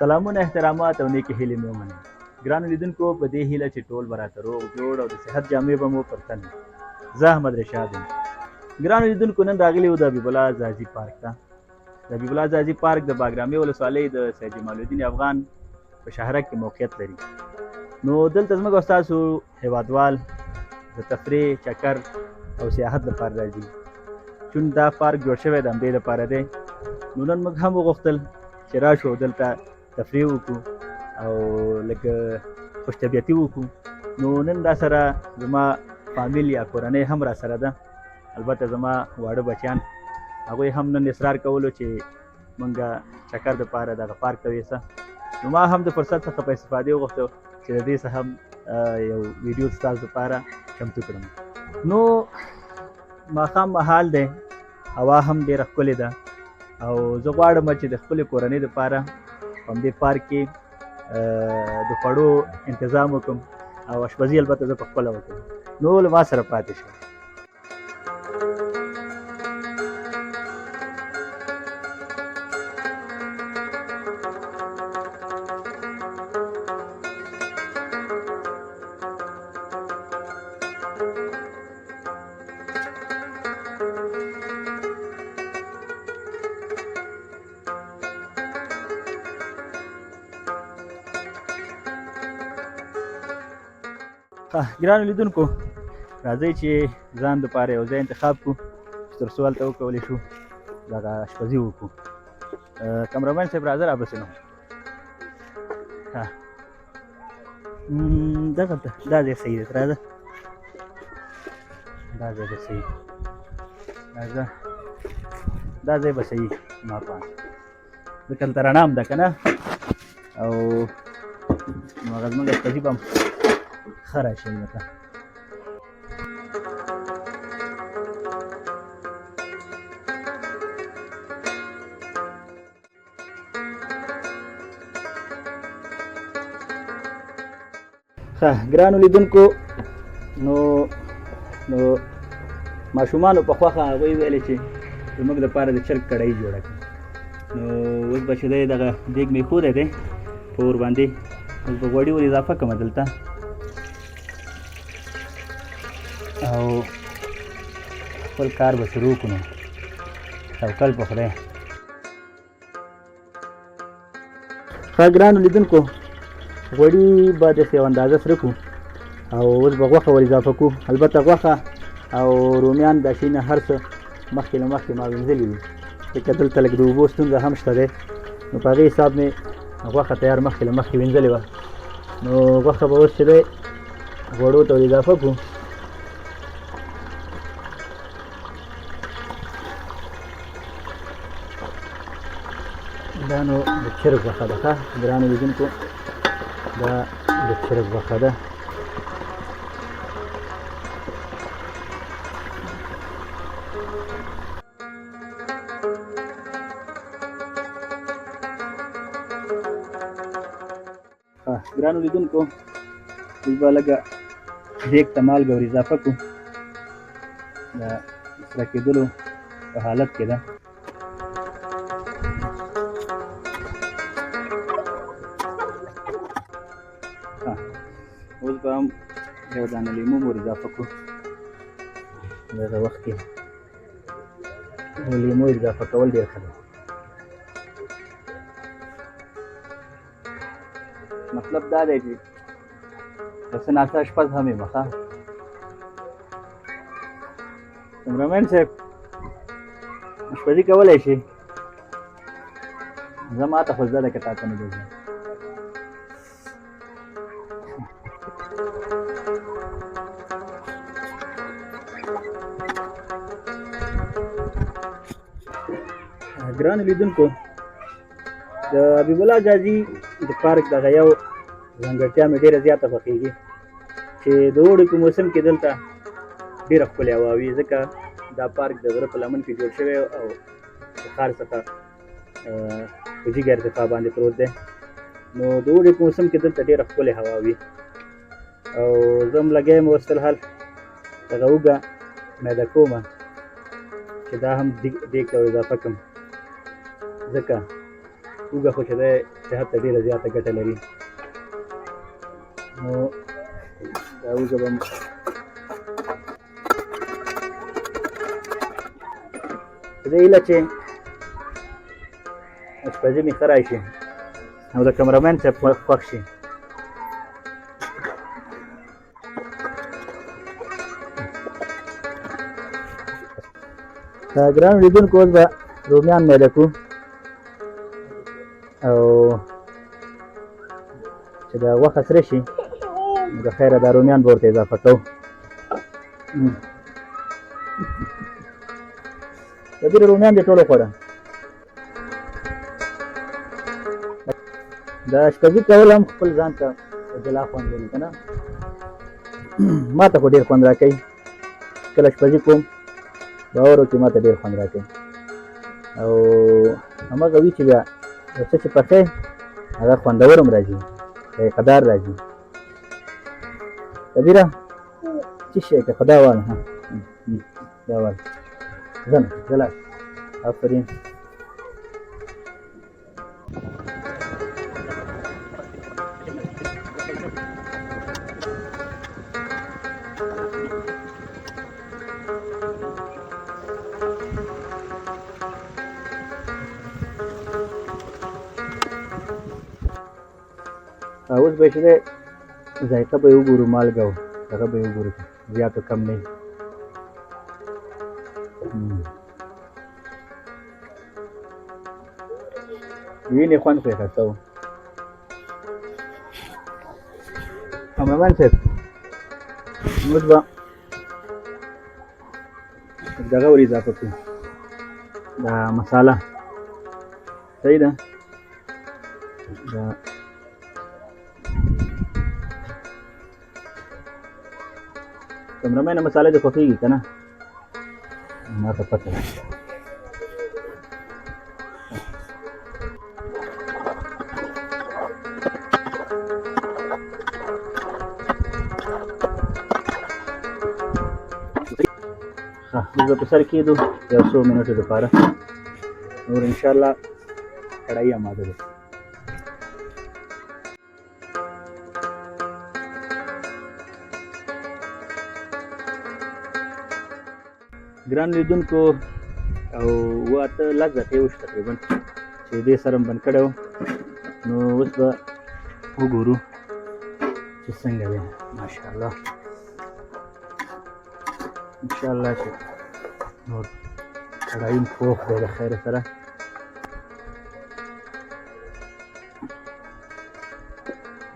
سلامونه، احترامات او نیکې هیلې مې ومنئ. ګرانو لیدونکو، په دې هیله چې ټول به راته روغ جوړ او د صحت جامې به مو پر تن وي. زه احمد رشاد یم. ګرانو لیدونکو، نن راغلي یو د حبیب الله ځاځي پارک ته. د حبیب الله ځاځي پارک د باګرامې ولسوالۍ د سید جمال الدین افغان په شهرک کې موقعیت لري. نو دلته زموږ او ستاسو هیوادوال د تفریح، چکر او سیاحت لپاره راځي. چون دا پارک جوړ شوی د همدې لپاره دی، نو نن موږ هم وغوښتل چې راشو دلته تفریح وکړو او لږ خوش طبیعتي وکړو. نو نن را سره زما فامیل یا کورنۍ هم را سره ده. البته زما واړه بچیان، هغوی هم نن اصرار کولو چې مونږ چکر دپاره دغه پارک ته ویسه. نو ما هم د فرصت څخه په استفادې وغوښتو چې د دې څخه هم یو ویډیو ستاسو دپاره چمتو کړم. نو ماښام مهال دی، هوا هم ډېره ښکلې ده او زه غواړم چې د خپلې کورنۍ دپاره په همدې پارک کې د خوړو انتظام وکړم او اشپزي البته زه په خپله وکړم. نو له ما سره پاتې شئ. ګرانو لیدونکو، راځئ چې ځان دپاره یو ځای انتخاب کړو چې تر څو هلته وکولی شو دغه اشپزي وکړو. کمرمن صاحب، راځه راپسې. نو دغه دا ځای صحیح دی، راځه، دا ځای به صحیح، راځه، دا ځای به صحیح ما په ځکه هلته رڼا هم ده که نه، او نو هغه زموږ اشپزي به هم ښه راشي البته. ښه ګرانو لیدونکو، نو ماشومانو په خوښه هغوی ویلې چې زموږ دپاره د چرګ کړهي جوړه کړي. نو اوس به چې دی دغه دیګ مې ایښودی دی په اور باندې، اوس به غوړي ور اضافه کړم دلته او خپل کار به شروع کړو. توکل په خدای. ښه ګرانو لیدونکو، غوړي به داسې یو اندازه سره کړو او اوس به غوښه ور اضافه کړو. البته غوښه او رومیان دا شیونه هر څه مخکې له مخکې ما وینځلي دي، ځکه دلته لږ د اوبو ستونزه هم شته دی. نو په هغې حساب مې غوښه تیار مخکې له مخکې وینځلې وه. نو غوښه به اوس چې دی غوړو ته ور اضافه کړو. دا نو د چرګ غوښه ده. ښه ګرانو لیدونکو، دا د چرګ غوښه ده. ګرانو لیدونکو، اوس به لږه دیګ ته مالګه ور اضافه کړو. د سره کېدلو په حالت کې ده. اوس به هم یو دانه لیمو ور اضافه کړو. دغه وخت کې لیمو اضافه کول ډېر ښه دی. مطلب دا دی چې د څه ناڅه اشپز هم یم. ښه کمرمین صاحب، اشپزي کولی شي؟ زه ما ته خو زده ده که تا ته نه ده زده. ګرانو لیدونکو، د حبیب الله ځاځي د پارک دغه یو ځانګړتیا مې ډېره زیاته خوښېږي چې د اوړي په موسم کې دلته ډېره ښکلې هوا وي، ځکه دا پارک د غره په لمن کې جوړ شوی او د ښار څخه په جګه ارتفاع باندې پروت دی. نو د اوړي په موسم کې دلته ډېره ښکلې هوا وي او زه هم لګیا یم اوس فلحال دغه اوږه میده کومه چې دا هم دیګ ته اضافه کړم، ځکه اوږه خو چې دی صحت ته ډېره زیاته ګټه لري. نو دا اوږه به په دې هیله چې اشپزي مې ښه راشي او د کمرمین صاحب خوښ شي. ګرانو لیدونکو، اوس به رومیان میده کړو او چې دا غوښه سره شي نو د خیره دا رومیان به ورته اضافه کوو. د دې رومیان دې ټول وخوړه. د اشپزي کول هم خپل ځان ته جلا خوند لري که نه؟ ما ته خو ډېر خوند راکوي. کله اشپزي کوم باور وکړي ما ته ډېر خوند راکوي، او هماغه وي چې بیا یو څه چې پخې هغه خوندور هم راځي، ذایقهدار راځي. کبیره څه شی که خدا واله، ها دا واله، ځه نو ځه لاړ. آفرین. اوس به چې دی ذایقه به یې وګورو، مالګه او هغه به یې وګورو چې زیات او کم نه وي. وینې خوند خو یې ښایسته و. کمرمن صاحب، اوس به دغه ور اضافه کړو، دا مساله. صحیح ده. دا کمرمنه مساله دې خوښېږي که نه؟ ما ته پته ده. ښه، موږ به په سر کېدو یو څو منټو دپاره، نور انشاءالله کړهي اماده ده. ګران لیدونکو، او اووه اته لس دقیقې وشو تقریبا چې دې سره مې بند کړی و. نو اوس به وګورو چې څنګه دی. ماشاءالله، انشاءالله چې نور کړهي هم پوخ دی د خیره سره.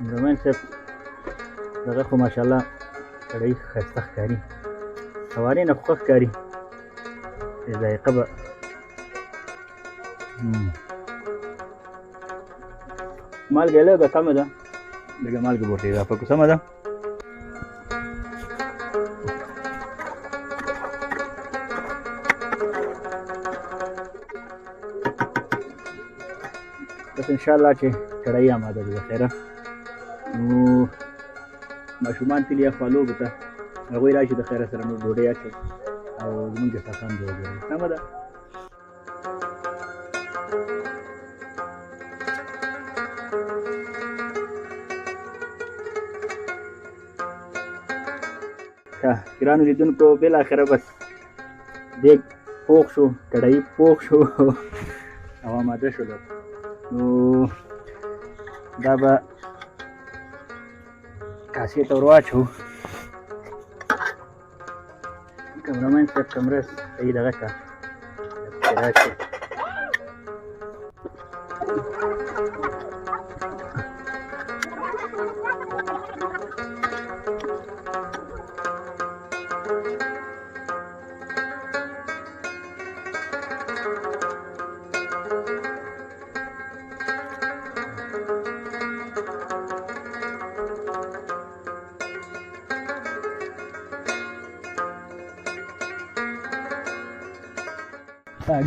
عمران صاحب، دغه خو ماشاءالله کړهي ښایسته ښکاري، سوارې نه خو ښه ښکاري، ذایقه به مالګه یې لږه کمه ده، لږه مالګه به ورته اضافه کړو. سمه ده. بس انشاءالله چې کړهي اماده ده د خیره. نو ماشومان تللي اخوا لوبو ته، هغوی راشي د خیره سره نور ډوډۍ اچوي او زموږ دسترخوان به وګوري. سمه ده. ښه ګرانو لیدونکو، بالاخره بس دیګ پوخ شو، کړهي پوخ شو او اماده شولو. نو دا به کاسې ته ور واچوو. کمرمن صاحب کمره صحیح دغه کړه چې راشي.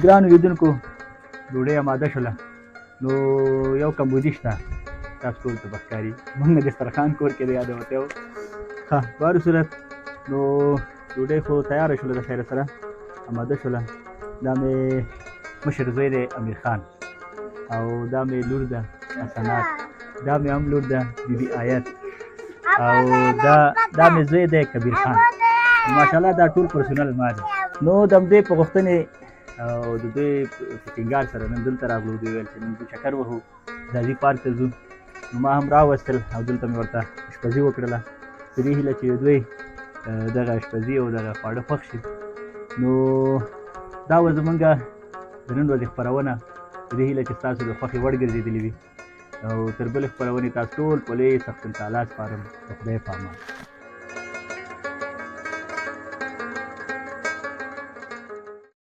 ګرانو لیدونکو، ډوډۍ اماده شوله. نو یو کمبودي شته تاسو ټول ته به ښکاري، موږ دسترخوان کور کې دی یاد وتی و. ښه، په هر صورت نو ډوډۍ خو تیاره شوله، د خیره سره اماده شوله. دا مې مشر زوی دی امیر خان. او دا مې لور ده حسنات، دا مې هم لور ده بی بی آیت، او دا مې زوی دی کبیر خان. ماشاءالله دا ټول پرسونل ما دی. نو د همدې په غوښتنې او د دوی په ټینګار سره نن دلته راغلو. دوی ویل چې نن ځو چکر وهو، ځاځي پارک ته ځو، نو ما هم راوستل او دلته مې ورته اشپزي وکړله، په دې هیله چې دوی دغه اشپزي او دغه خواړه خوښ شي. نو دا وه زمونږ د نن ورځې خپرونه، په دې هیله چې ستاسو د خوښې وړ ګرځېدلې وي، او تر بلې خپرونې تاسو ټول په لوی څښتن تعالی سپارم. د خدای په امان.